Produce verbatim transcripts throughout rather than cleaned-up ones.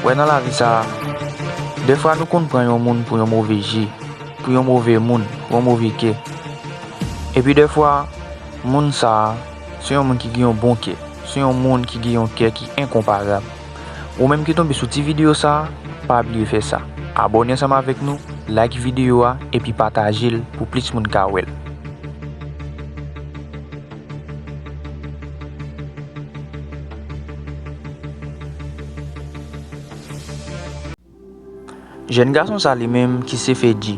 Wè nan lavi sa a, dèfwa nou konn pran yon moun pou yon move je, pou yon move moun, pou yon move kè. Epi dèfwa, moun sa a, se yon moun ki gen yon bon kè, se yon moun ki gen yon kè ki enkonparab. Ou menm ki tonbe sou ti videyo sa a, pa bliye fè sa. Abòne ansanm avèk nou, like videyo a, epi pataje l pou plis moun ka wè l. Jèn gason sa li menm ki se Fedji.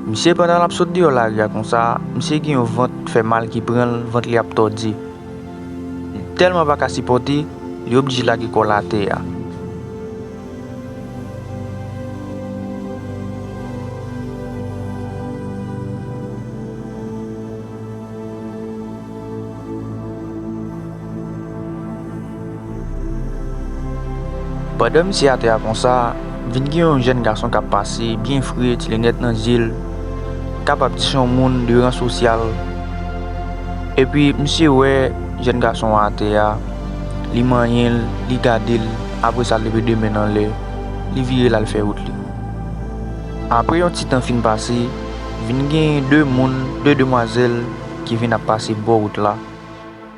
Misye pandan l ap sot deyò lari a konsa, misye gen yon vant fè mal ki pran l, vant li ap tòde. Li tèlman pa ka sipòte, li oblije lage kò l atè a. Pandan misye atè a konsa, vin gen yon jèn gason k ap pase, byen fre, ti linèt nan zye l, kapab di se yon moun de ran sosyal. Epi misye wè jèn gason an atè a, li manyen l, li gade l, apre sa l leve de men l anlè, li vire l al fè wout li. Apre yon ti tan fin pase, vin gen de moun, de demwazèl ki vin ap pase bò wout la.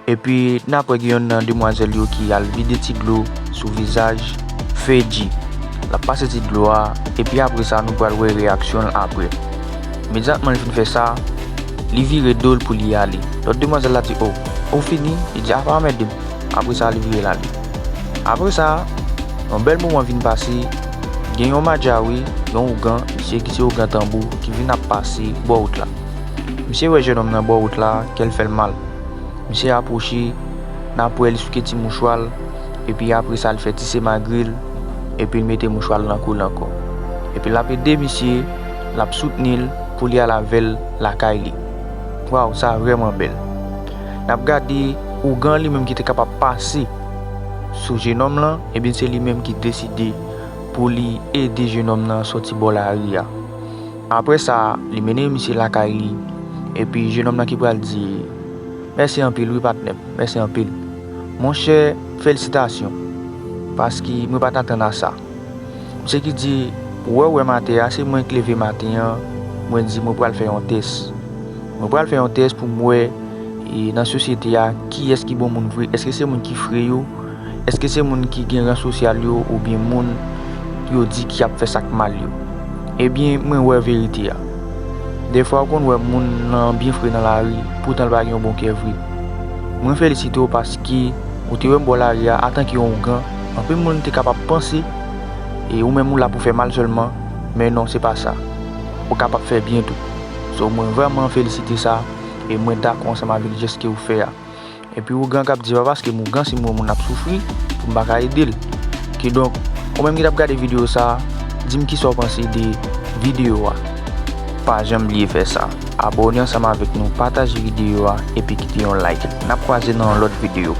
Epi n ap wè gen yonn nan demwazèl yo ki al vide ti dlo sou vizaj Fedji. L ap pase ti dlo a, epi apre sa nou pral wè reyaksyon l apre. Imedyatman l fin fè sa, li vire do l pou li ale. Lòt demwazèl la di, "O, ou fini?" Li di, "A, pa anmède m." Apre sa, li vire l ale. Apre sa, yon bèl moman vin pase, gen yon madjawe, yon ougan, misye ki se ougan tanbou, ki vin ap pase bò wout la. Misye wè jènòm nan bò wout la, kè l fè l mal. Misye apwoche, n ap wè li souke ti mouchwa l, epi apre sa, li fè ti semagri l, epi l mete mouchwa l nan kou l ankò. Epi l ap ede misye, l ap soutni l pou li al avè l lakay li. Waw, sa vrèman bèl. N ap gade ougan li menm ki te kapab pase sou jennonm lan, ebyen se li menm ki deside pou li ede jennonm nan soti bò lari a. Apre sa, li mennen misye lakay li, epi jennonm nan ki pral di, "Mèsi anpil wi patnè m, mèsi anpil. Monchè, felisitasyon, paske mwen pa t atann a sa." Misye ki di, "Ou wè, ou wè m atè a, se mwen ki leve maten an, mwen di mwen pral fè yon tès. Mwen pral fè yon tès pou m wè, e, nan sosyete a, kiyès ki bon moun vre, èske se moun ki fre yo, èske se moun ki gen ran sosyal yo, oubyen moun yo di ki ap fè sa k mal yo. Ebyen, mwen wè verite a. Dèfwa, ou konn wè moun lan byen fre nan lari, poutan l pa gen yon bon kè vre. Mwen felisite w paske ou te wè m bò lari a antanke yon ougan. Anpil moun te kapab panse, e, ou menm ou la pou fè mal sèlman, men non, se pa sa. Ou kapab fè byen tou. So, mwen vrèman felisite sa, e mwen dakò ansanm avèk jès ke ou fè a." Epi ougan k ap di, "Pa paske m ougan, si m wè moun ap soufri, pou m pa ka ede l." Kidonk, ou menm ki t ap gade videyo sa a, di m kisa w panse de videyo a. Pa janm bliye fè sa. Abòne ansanm avèk nou, pataje videyo a, epi kite yon like. N ap kwaze nan yon lòt videyo.